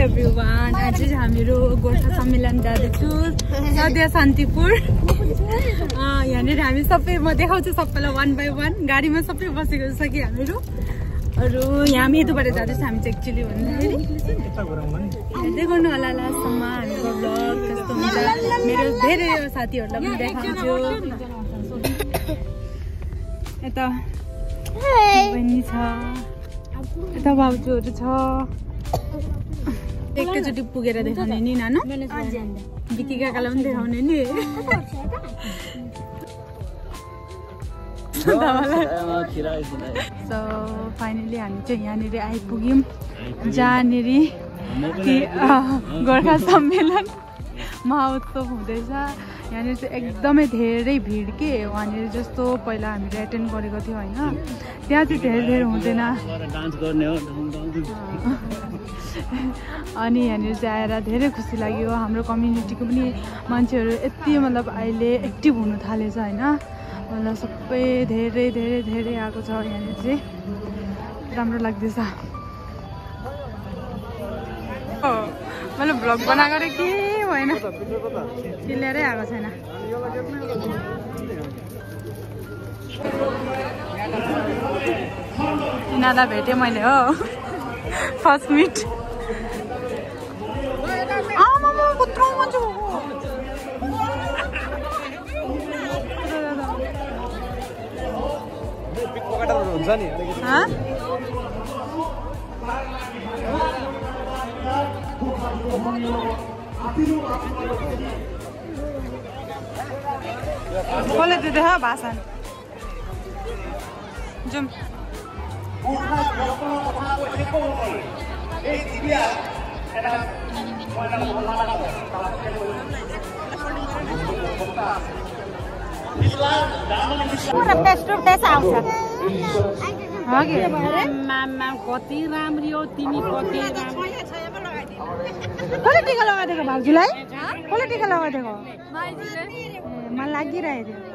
Everyone, आज चाहिँ हामीहरू गोर्खा सम्मेलन जाँदैछु सध्या शान्तिपुर। यहाँनिर हामी सबै म देखाउँछु सबैलाई 1 by 1। गाडीमा सबै बसेको छ कि हामीहरू अरू यहाँ मेदुबाट जाँदैछ। हामी चाहिँ एक्चुअली भन्दाखेरि हेर्दै गर्नु होला लास्टसम्म हाम्रो ब्लग कस्तो हुन्छ। मेरो धेरै साथीहरूलाई पनि देखाउँछु। यता बहिनी छ, यता भाउजूहरू छ। एकैचोटि पुगेर देखाउने नि नानु, बिकी काकालाई पनि देखाउने नि। सो फाइनली हामी चाहिँ यहाँनिर आइपुग्यौँ जहाँनिर गोर्खा सम्मेलन महोत्सव हुँदैछ। यहाँनिर चाहिँ एकदमै धेरै भिड के वहाँनिर जस्तो पहिला हामीले एटेन्ड गरेको थियो होइन, त्यहाँ चाहिँ धेरै हुँदैन। अनि यहाँनिर चाहिँ आएर धेरै खुसी लाग्यो। हाम्रो कम्युनिटीको पनि मान्छेहरू यति मतलब अहिले एक्टिभ हुनु थालेछ होइन। मतलब सबै धेरै आएको छ। यहाँनिर चाहिँ राम्रो लाग्दैछ। मैले भ्लग बनाएको रे के भएन, क्लियरै आएको छैन। यिनीहरूलाई भेटेँ मैले हो फर्स्ट मिट। कसले दिँदै हो भाषण जाउँ। मामा कति राम्री हो तिमी, कति कसले टिका लगाइदिएको भाउजूलाई? कसले टिका लगाइदिएको? मलाई लागिरहेको थियो।